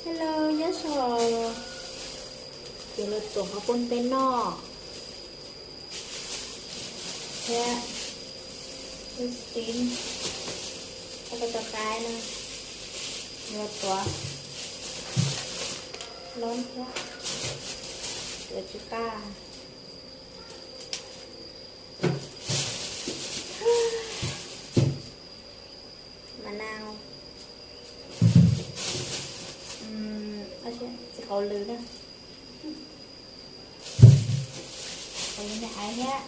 Hello, nyob zoo. Ces lawv tuav qhov pub peb noj thiab lub xib, thiab ko taw qaib no, yuav tuav loob thiab, tuav tsis qab. Mas nau, txiv qau lw na, qau lw me aiv thiab.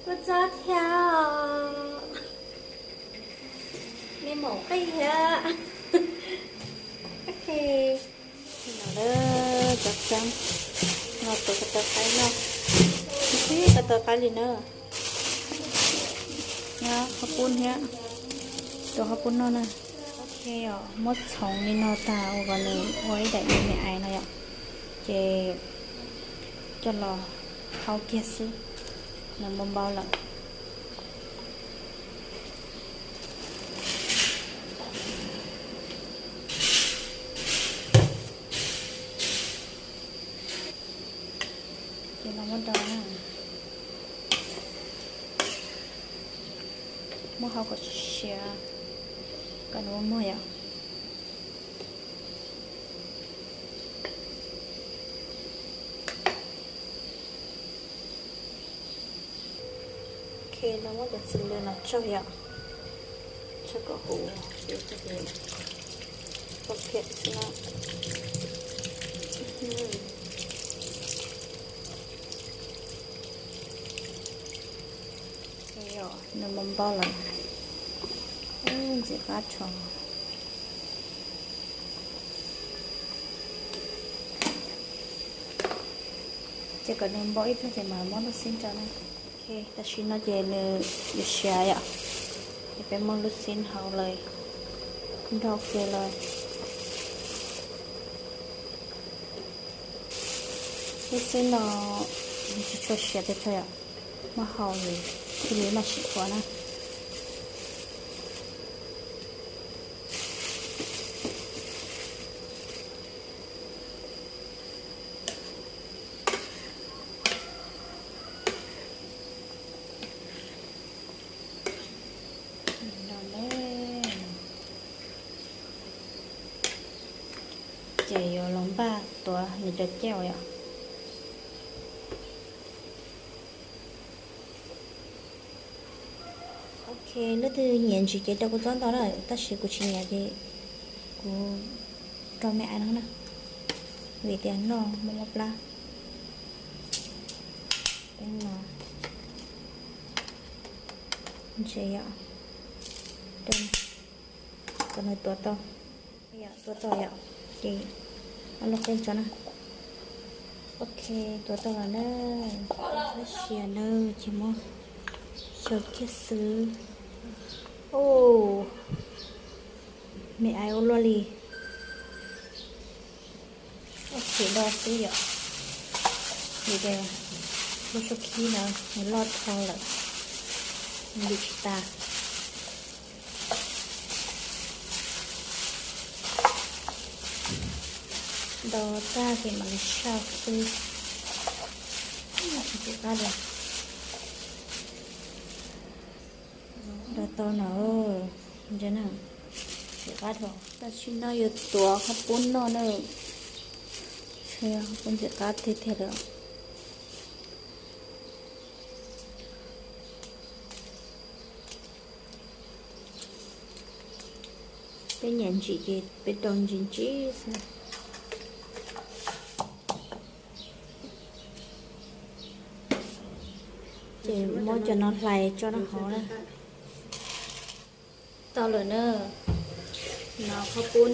Kua txob thiab, me maum qij thiab. Ok, no lawm cov tseeb no tuav ko taw qaib noj, ib ko taw qaib li na. Nyob qhov pub thiab, tuav qhov pub noj na. Ok, muab txhoov li no tag ua kom nws ua ib daim me me aiv no yom, ces coj los hau kiag xwb, nws npau npau lawm. Ces los muab do na, muab hau kom siav, kom nws muag yom. Ok, no muab cov txiv lws no tsaug yom, tsaug kom huv, pom phiam xwb na. Nws npau npau lawm, ntxim qab rho. Ces kom nws npau ib pliag ces mam muab lub xib rau na. Ok, tam sim no ces nws yuav siav yom, ces peb muab lub xib hau lawm, nrog kiag lawm. Lub xib no nws tsis tshua siav pes tsawg yom, muab hau thiaj li mam sim ua na. Ces yuav los npaj tuav nws cov cauj yom. Ok, leej twg nyiam ntsim ces rau kua txob ntau na, tab sis kuv tsis nyiam ces kuv rau me aiv no na, vim tias noj muaj mob plab. Peb no ntse yom, kom nws tuav tau, tuav tau yom, ces ob lub qeej tso na. Ok, tuav tau lawm na, tab sis na ces muab xyaw kiag xwb. Ub, me aiv ua luaj li. Ua tsis do xwb yom, vim tias lub suab khib no nws loj dhau lawm, nws lim tsis tas. Do tag ces mam li sau xwb. Tsis qab li. Do tau no, ntsia na, tsis qab dhau. Tam sim no yuav tuav qhov pub noj na, qhov pub ntxim qab tiag tiag lawm. Peb nyiam ntsim ces peb rau ntsim ntsim xwb. Ces muab cov no hlais tso rau hauv na. Tau lawm na. No qhov pub,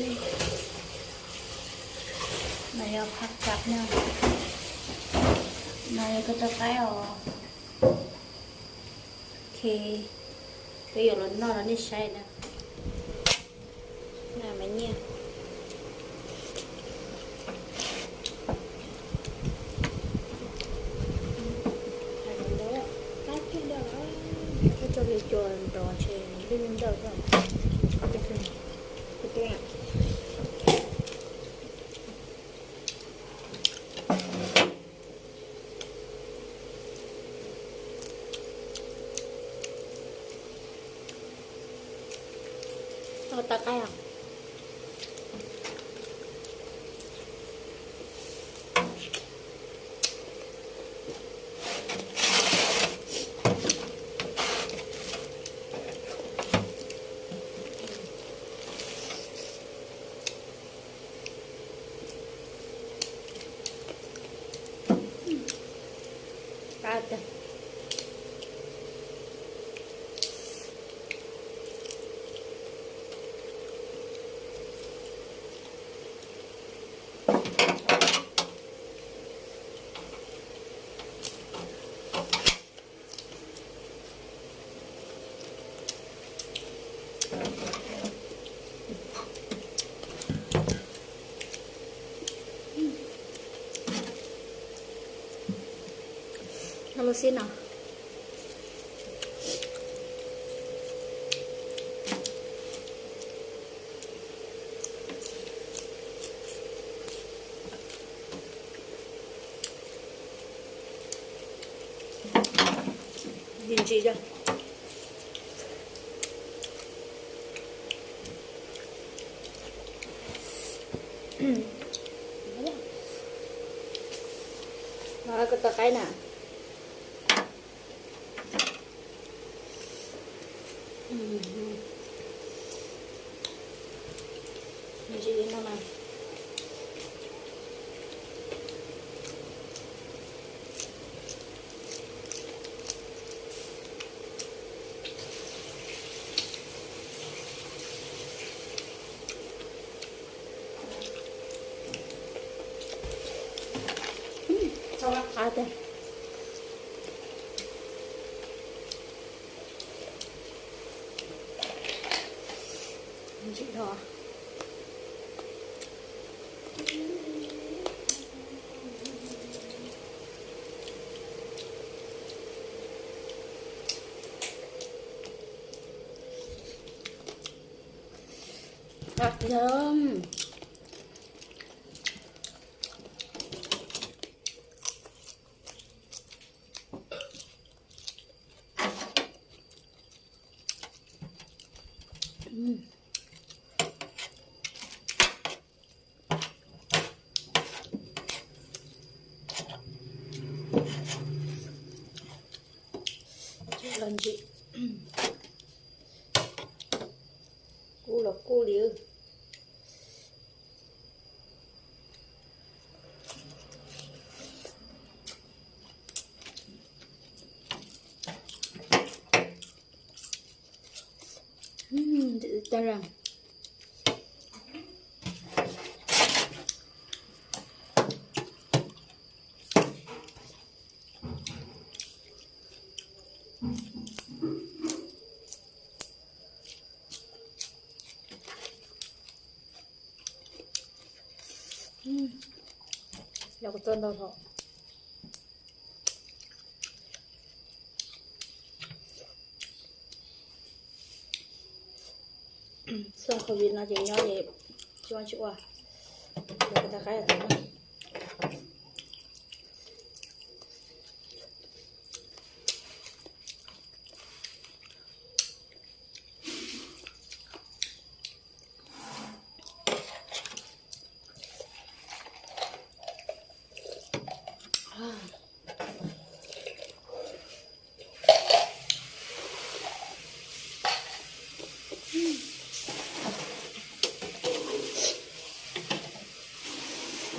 no yog phaj kab na, no yog koj rau qaib os. Ok, peb yuav los noj rau nej saib na. Noj mas nyiaj. Qab kiag ntawd los Cua nrov ntshe lwj ntawm. Tau qaib os. Lub xib no. Ntsim ntsim. Los ko taw qaib na. Ntsim li no na. Ntsim dhau. Los ntsim. Kub los kub li. Yog kuv txawj ntau thaum. Xyoo covid no ces nyob ces tsis ua tsis ua, yog kuv tau qaib tau na.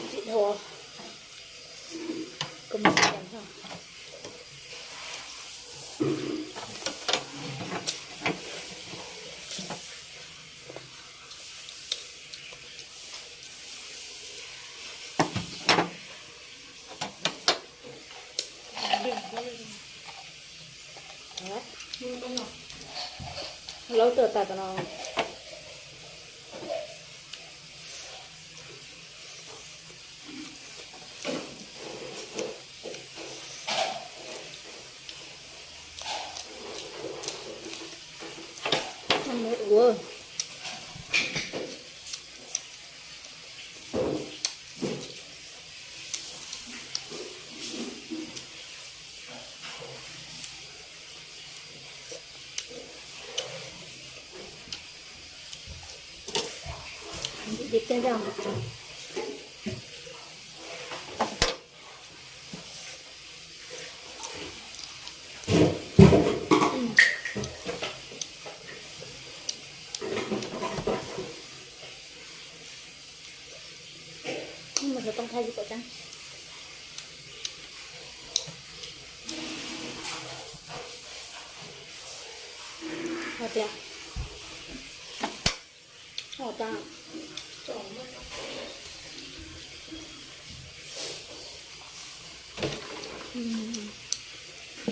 Ntsim dhau. Kom mus ntsim dhau. Laub tuaj tas tom no. Ua Mus xov tooj thaij tsis pom tseeb. Hais tias, hais tias,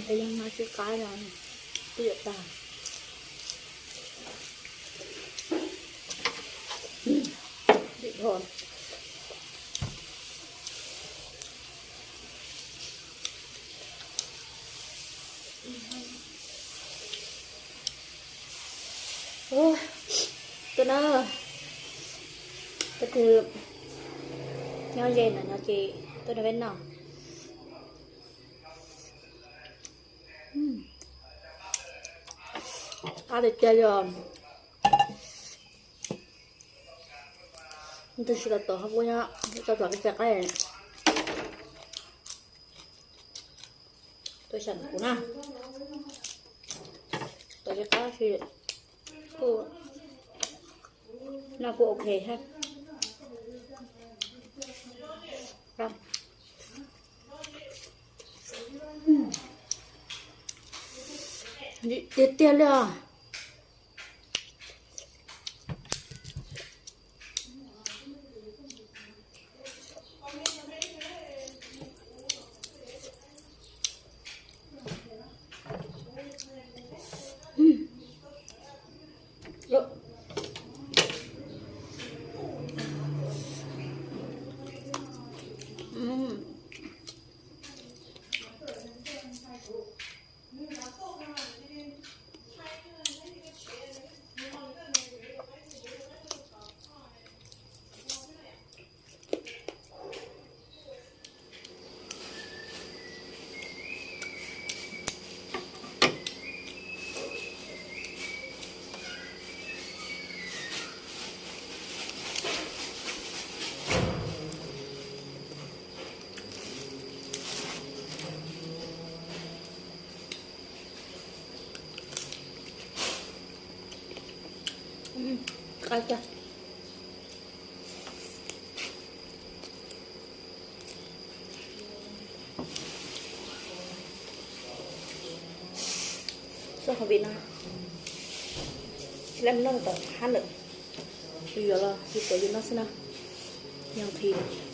es yog no tsis qab no, twb yuav tag. Dim dhau. Ua, tuaj na, tus twg nyob ze ntawm no ces tuaj nrog peb noj. Qab tiag tiag li os. Tus tsis tau tom ho kuj nyob tau tom peb cov qaib. Tuaj xyuas kuv na, tom tsis qab tsis, kuj, noj kuj ok thiab. Dim tiag tiag li os. Qab tiag. Txoj qhov vim no tsis laj noj tom hab lawm, yus yuav los yus tuav yus noj xwb na, yog nqhis.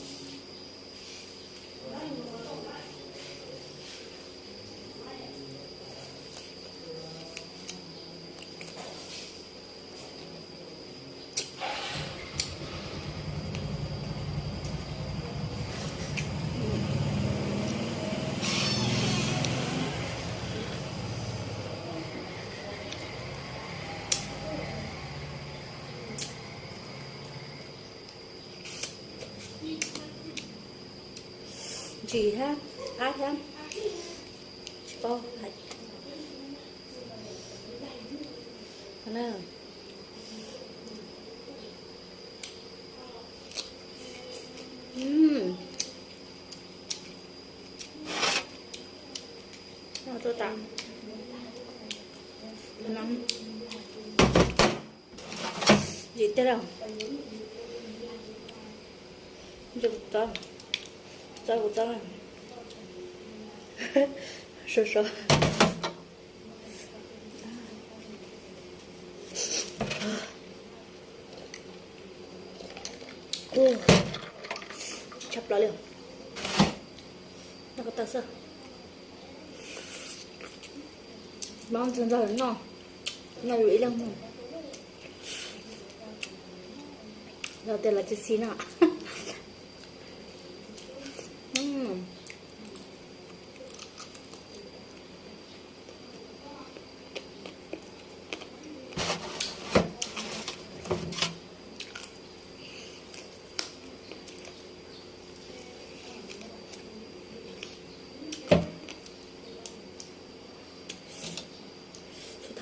Ntsim thiab, qab thiab, tsis paub hais. Tuaj tas. Dim tiag li. Kuv txob, txob kuv txob. Sov sov. Tshaj plaws li. Noj ko taw xwb. Mob ntxog ntxog noj, noj yus ib leeg. Yog tias lawv tsis xis no.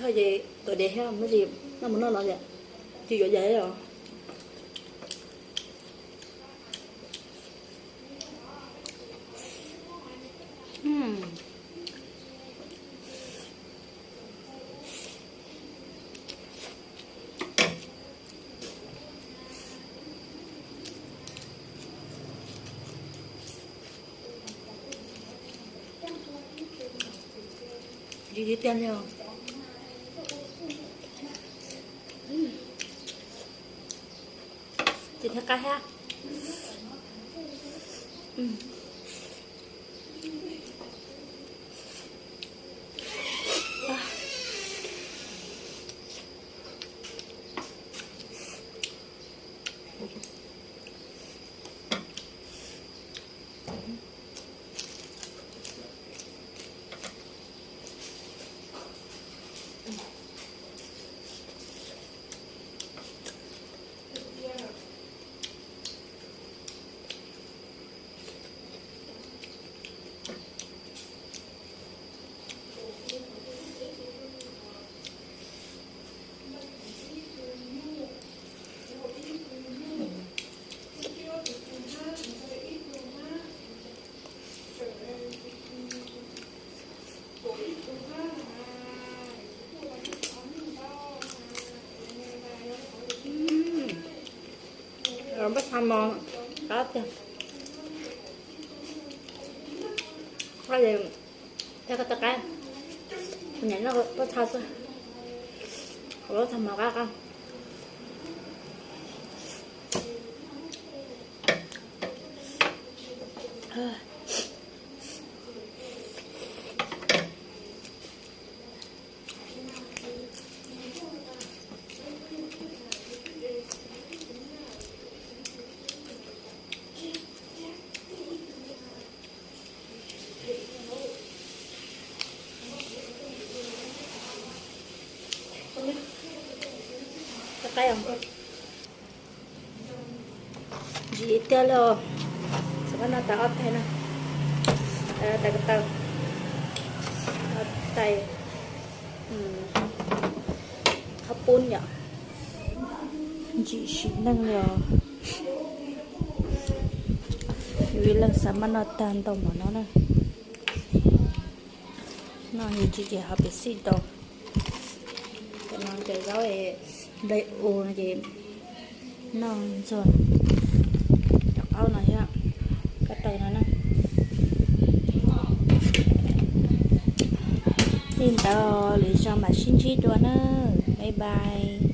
Ces tuav dev thiab, noj mus noj no tias tsis yuav yaim os. Yus tiag tiag li os. Ces thiab qab thiab. Npaj xav mov qab tiag. Qab es thiab koj tau qab, nyiam noj paj txha xwb, paj txha mov qab qab. Ntsim tiag li os. Xam mab noj tas ob tais no, tais ko taw, tais qhov pub yom. Ntsim sim neej li os. Yus ib leeg xam mab noj tag ntau mov no na. Noj ntsim ces ho pes xij tau. Cov no cov zaub nplej u no ces noj ntxuag cov qaub no thiab, koj taw no na. Li ntawd lwm zaus mam sib ntsib dua na. Bye bye.